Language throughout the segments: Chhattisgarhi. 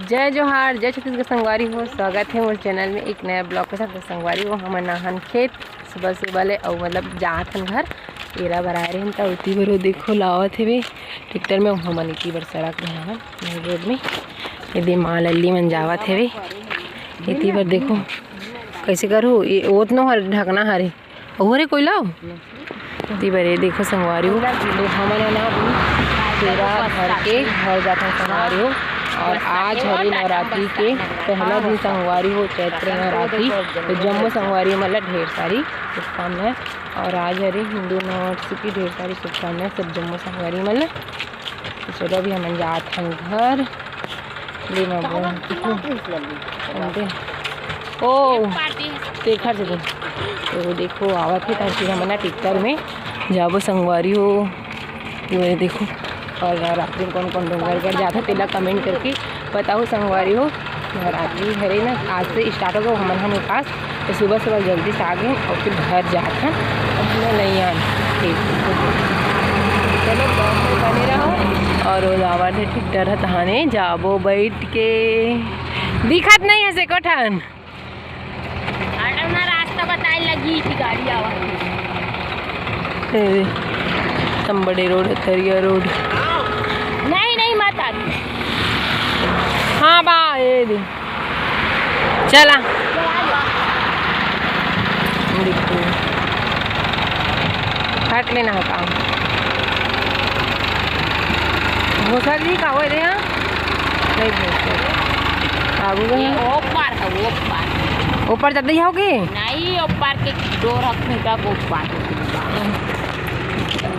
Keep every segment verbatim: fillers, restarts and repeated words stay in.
जय जोहार, जय छत्तीसगढ़ संगवारी हो, स्वागत हे मोर चैनल में एक नया ब्लॉग के साथ। तो संगवारी हो, हमन आहन खेत सुबह सुबह ले, अउ मतलब जात हन घर, एरा बर आए रहेन, त ओती बर वो देखो लावत हेवे ट्रैक्टर में, हमन इती बर सड़क में हवन, मेन रोड में। एदे माँ लल्ली मन जावत हेवे, एती बर देखो कैसे करू, ये ओतनो हर ढकना हरे, अउ हरे कोयला हो। एती बर ये देखो संगवारी हो, तो हमन ह ना अभी तेरा घर के घर जाथन संगवारी हो। और आज हरे नवरात्रि के पहला दिन संगवारी हो, चैत्र नवरात्रि। तो जम्मो संगवारी मन ला ढेर सारी शुभकामनाएं। और आज हरे हिंदू नववर्ष की ढेर सारी शुभकामनाएं सब जम्मो संगवारी मन ला। तो चलो अभी हमन जात हन घर। ले मैं बोल, ओ देखा से तो देखो आवत हे, ताकि हमन ना ट्रैक्टर में जाबो संगवारी हो। ये देखो, और नवरात्रि में कौन कौन डोंगरगढ़ जाथे, तेला कमेंट करके बताओ संगवारी हो। नवरात्रि हरे ना, आज से स्टार्ट होगे हमन ह उपास, तो सुबह सुबह जल्दी से आ गए और फिर घर जात हन, अब हमन नहीं आन। ठीक, चलो ब्लॉग में बने रहो। और वो जावत हे ट्रैक्टर ह, तहाने जाबो बैठ के, दिखत नहीं है से कोठन। हटो ना, रास्ता बताए लगी थी गाड़ी आवा। ए, तम बड़े रोड है, तरिया रोड। नहीं, नहीं, मत आ। हाँ बा, ये दे। चला। देखो। हट लेना है काम। भोसर जी का होए रे, हाँ? नहीं भोसर। आगू गए। ये ऊपर है, ऊपर। ऊपर जाते ही होगे? नहीं, ऊपर के डोर है, खूंटा को ऊपर।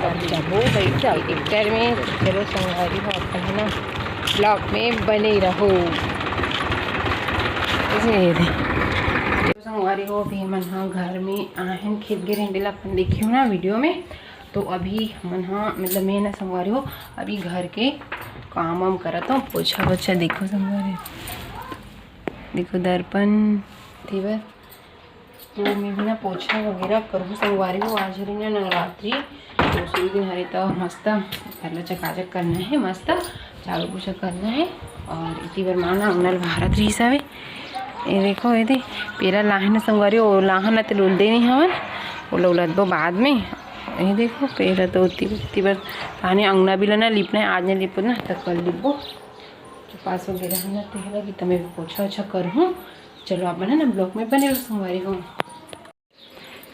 अच्छा, वो बैठ जाओ। ट्रैक्टर में चलो संगवारी हो, अपन है ना, ब्लॉग में बने रहो। ये दे। तो संगवारी हो, अभी हमन ह घर में आहन, खेत गे रहेन, तेला अपन देखियो ना वीडियो में। तो अभी हमन ह, मतलब मैं ना संगवारी हो, अभी घर के काम वाम करत हूँ, पोछा वोछा। देखो संगवारी, देखो दर्पण, तेवर तो मैं भी ना पोछा वगैरह करूँ संगवारी हो। आज हरे ना नवरात्रि, दूसरे दिन हरे तो मस्त घर ला चकाचक करना है, मस्त झाड़ू पोछा करना है। और इतनी बार माँ ना अंगना ल भारत रही सावे। ये देखो, ये दे पेरा लाहन संगवारी, वो लाहन ते लुल दे नहीं हवन, वो लोग लदबो बाद में। ये देखो पेरा तो उतनी, उतनी बार ताने अंगना भी लेना लिपना है, आज नहीं लिपो ना तो कल लिपो। तो पास वगैरह है ना, तेरा भी तमें पोछा ओछा करूँ। चलो, आप बने ना ब्लॉग में बने रहो संगवारी हो।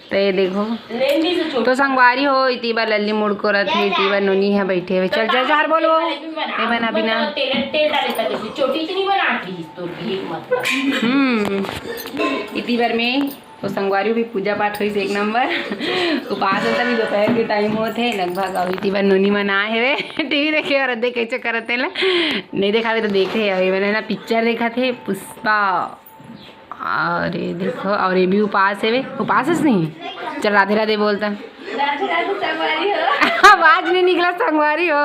तो ये देखो, तो संगवारी हो, इतनी बार लल्ली मुड़ को रथे, इतनी बार नोनी है बैठे हुए। चल, जय जोहार बोलो। ये बना भी ना। तेल, तेल डाले था जैसे चोटी इतनी बना दी तो भी मतलब। हम्म, इतनी बार में तो संगवारी भी पूजा पाठ होइस एक नंबर। उपास होता भी दोपहर के टाइम होत हे लगभग। अभी इतनी बार नोनी मन आए हेवे टीवी देखे और देख कैसे करत हे ला। नहीं देखा तो देखे अभी मैंने ना पिक्चर देखा थे पुष्पा। और ये देखो, और ये भी उपास है वे, उपास है नहीं। चल राधे राधे बोलता। राधे राधे संगवारी हो। आवाज नहीं निकला संगवारी हो।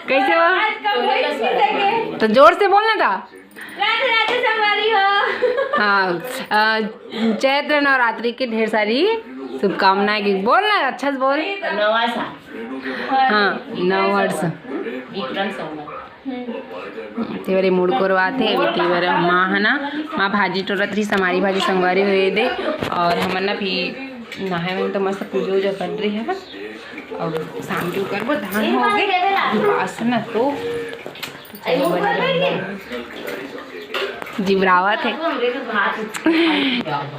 कैसे हो? आज कम हो ही नहीं सके। तो जोर से बोलना था। राधे राधे संगवारी हो। हाँ, अ, चैत्र नवरात्रि की ढेर सारी शुभकामनाएं की। बोल ना, अच्छा से बोल। नवा साल। हाँ, नव वर्ष। विक्रम संवत। तेवरे मुड़ कोरवाथे, अभी तेवरे माँ है ना, माँ भाजी टोरत रही, समारी भाजी संगवारी हुए दे। और हमन ना भी नहाए में तो मस्त पूजा उजा कर रही है। और शाम के करबो, धान हो गए, बास ना तो जिबरावत है।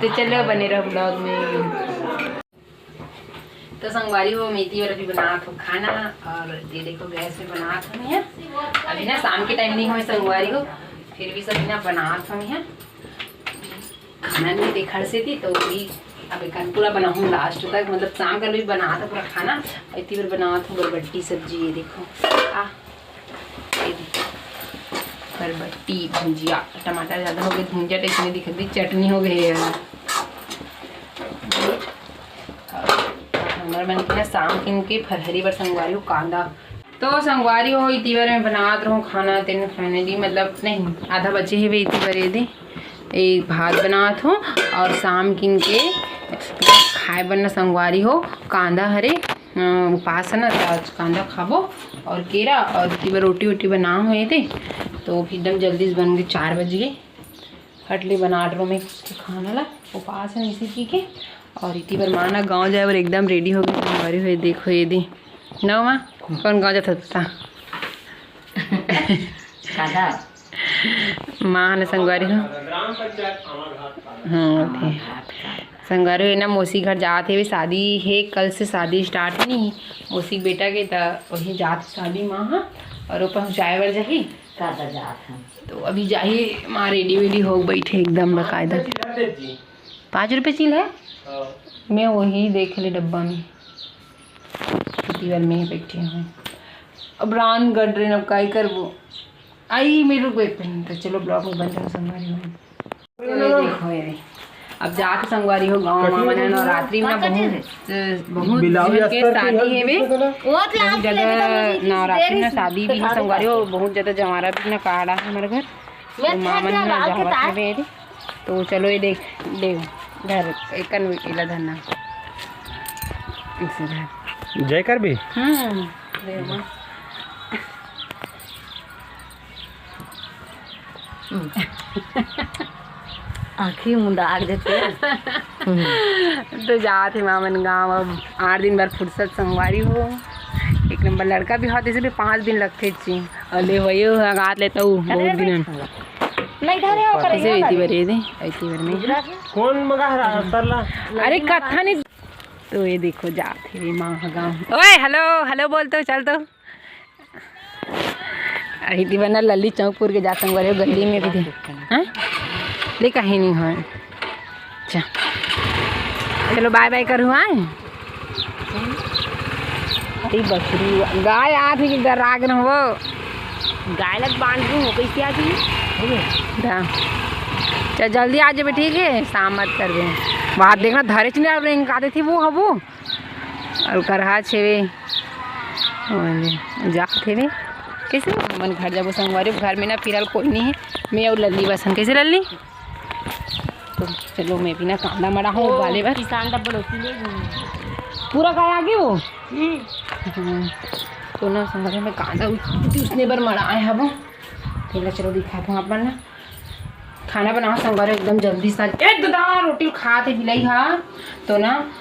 तो चलो बने रहो ब्लॉग में। तो संगवारी हो, मेथी वाला भी बनात हो खाना। और ये देखो गैस पे बनात हो यहाँ। अभी ना शाम के टाइम नहीं हो संगवारी हो, फिर भी सब ना बनात हो यहाँ। खाना नहीं देखा से थी तो भी अब एक पूरा बनाऊँ लास्ट तक, मतलब शाम का भी बनात हो पूरा खाना। इतनी बार बनात हो बरबट्टी सब्जी, ये देखो। आ, ये देखो। बरबट्टी भुजिया, टमाटर ज़्यादा हो गए, भुजिया टेस्ट नहीं दिखती, चटनी हो गई है। हमारे मन के ना शाम किन के फरहरी बर संगवारी हो कांदा। तो संगवारी हो, इतनी बार मैं बनात रहूँ खाना, तेन फाइनली मतलब नहीं, आधा बचे ही वे इतनी बार ये दे। एक भात बनात हूँ और शाम किन के खाए बर ना संगवारी हो कांदा हरे अ, उपास है ना, तो आज कांदा खाबो और केरा और इति बर रोटी वोटी बनाए हुए थे, तो फिर एकदम जल्दी से बन गए, चार बज गए। फट ले बना डरो मैं खाना ला, उपास है इसी पी के। और इति बर माँ ना गाँव जाए बर एकदम रेडी हो गई, हमारी हुए देखो ये दी ना माँ, कौन गाँव जाता था? कांदा। माँ ने संगवारी हो। हाँ, ओके। संगवारी हो ना, मौसी घर जात हे, शादी हे, कल से शादी स्टार्ट नहीं, मौसी के बेटा के, त वही जात हे शादी माँ हा, और वो पहुँचाए बर जाही। कांदा जात हे। तो अभी जाही माँ, रेडी वेडी हो बैठे एकदम बकायदा। पाँच रुपये चील है। हाँ। मैं वही देख ले डब्बा में, इति बर में बैठे हुए। अब रांध गढ़ रहे, अब काय करबो। आई मेरे को एक मिनट, चलो ब्लॉग में बन जाओ संगवारी हो। ये देखो ये रे। अब जाके संगवारी हो गाँव में, मना नवरात्रि में ना बहुत, बहुत जन के शादी है बे। बहुत ज्यादा नवरात्रि में शादी भी है संगवारी हो, बहुत ज्यादा जवारा भी ना काढ़ा है हमारे घर। तो माँ मन ना जावत है बे रे। तो चलो ये देख, देख, धर, एक कन इला धरना। इसे धर। जय कर भी? हम्म, देख माँ। आँखी मुंदा आग देते। तो जात हे माँ मन गाँव, अब आठ दिन बर फुर्सत संगवारी हो। एक नंबर लड़का भी होते, इसलिए पाँच दिन लगते ची। अले वही हो, अगात लेता हूँ, बहुत दिन। नहीं धरे हो, करे कैसे हो, इति बर ये दे, इति बर में। कौन मगा रहा तरला? अरे कथा नहीं। तो ये देखो जात हे माँ गाँव। ओए, हेलो, हेलो बोल तो, चल तो। इति बर ना लल्ली चौकपुर के जात संगवारी हो, गली में भी दे। हाँ? ले कहीं नहीं हो। अच्छा। चलो बाय बाय करू, आए। अरे बकरी, गाय आ थी कि डरा के वो। गाय लग बांध रही हो, कैसे आ गई? दा। चल जल्दी आ जाबे, ठीक है, शाम मत करबे। बात देखना, धरे च नहीं, रेंग का देती वो हबू। और करहा छेवे। और जात हेवे। कैसे हमन घर जाबो संगवारी, घर में ना फिलहाल कोई नहीं है, मैं और लल्ली बस हन। कैसे लल्ली? तो चलो मैं भी ना कांदा मड़ा हूँ ओ, उबाले बर। किसान डब्बा रोटी ले गई। पूरा काय आगे वो? हम्म। हम्म। तो ना संगवारी में कांदा उस-, उसने बर मड़ा आए हबो। पहले चलो दिखात हूँ आप मन ना। खाना बनाओ संगवारी एकदम जल्दी से। एक ददा रोटी खात हे बिलाई हा। तो ना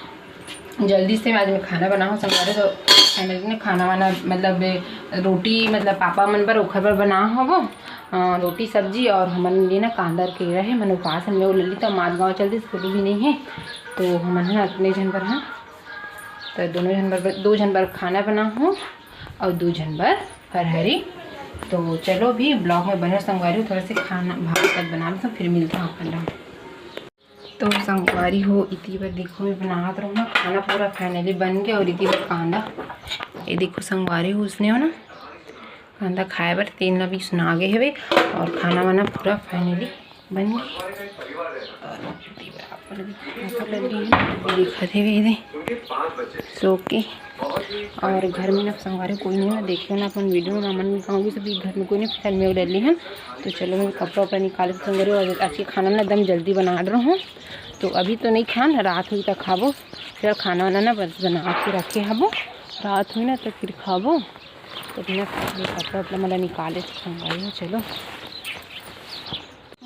जल्दी से आज मैं खाना बनाऊँ संगवारी, तो family ने खाना वाना, मतलब, रोटी, मतलब, पापा मन बर, ओखर बर बना हवो, अ, रोटी सब्जी, और हमन लिए ना कांदा केरा हे, मन उपास हन, मैं वो लल्ली तो मात गाँव चल दिस, कुछ भी नहीं है, तो हमन ह अपने झन बर, हाँ, तो दोनों झन बर, दो झन बर खाना बना हूँ और दो झन बर फरहरी। तो चलो भी vlog में बने संगवारी, थोड़ा से खाना भात वात बना लेते, फिर मिलते हैं अपन लोग। तो संगवारी हो, इति बर देखो, मैं बनात रहूँ ना, खाना पूरा finally बन गया। और इति बर कांदा, ये देखो संगवारी हो, उसने हो ना, कांदा खाए बर तेल ला भी सुना गए हवे। और खाना वाना पूरा finally बन गया। और इति बर आप मन भी खाना कर लेंगे, दिखत हवे दे सो के। और घर में ना संगवारी कोई नहीं है, देखियो ना अपन video में, हमन गाँव भी सभी घर में कोई नहीं, फिर मैं डरली हन। तो चलो मैं कपड़ा उपड़ा निकाल के संगवारी, और आज के खाना ना एकदम जल्दी बना रहा हूँ। तो अभी तो नहीं खान, रात हुई तक खाबो, फिर खाना वाना ना बस बना के रखे हबो, रात हुई ना तो फिर खाबो। तो बिना कपड़ा उपड़ा मला निकाले तो संगवारी हो, चलो।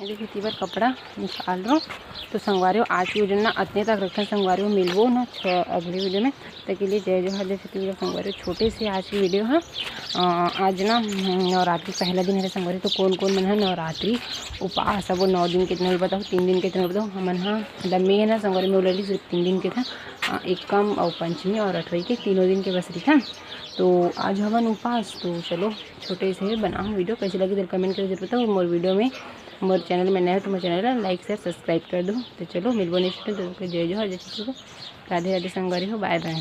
ये देखिए, इति बर कपड़ा निकाल रहा हूँ। तो संगवारी हो, आज की video ना अतने तक रखें संगवारी हो, मिलबो ना छ-, अगली video में। तक के लिए जय जोहार, जय छत्तीसगढ़ संगवारी हो। छोटे से आज की video है। अ, आज ना, हम्म, नवरात्रि पहला दिन है संगवारी, तो कौन कौन मन है नवरात्रि उपास है, वो नौ दिन कितना भी बताओ, तीन दिन कितना भी बताओ, हमन हा, मतलब, मैं है ना संगवारी में already सिर्फ तीन दिन के था, अ, एकम और पंचमी और अठवई के तीनों दिन के बस रही था। तो आज हवन उपास, तो चलो छोटे से बनाओ video, कैसे लगी तो comment करके जरूर बताओ। मोर video में, मोर channel में नए हो तो मोर channel ला like, share, subscribe कर दो। तो चलो मिलबो next time, तो जय जोहार, जय छत्तीसगढ़, राधे राधे संगवारी हो, bye bye।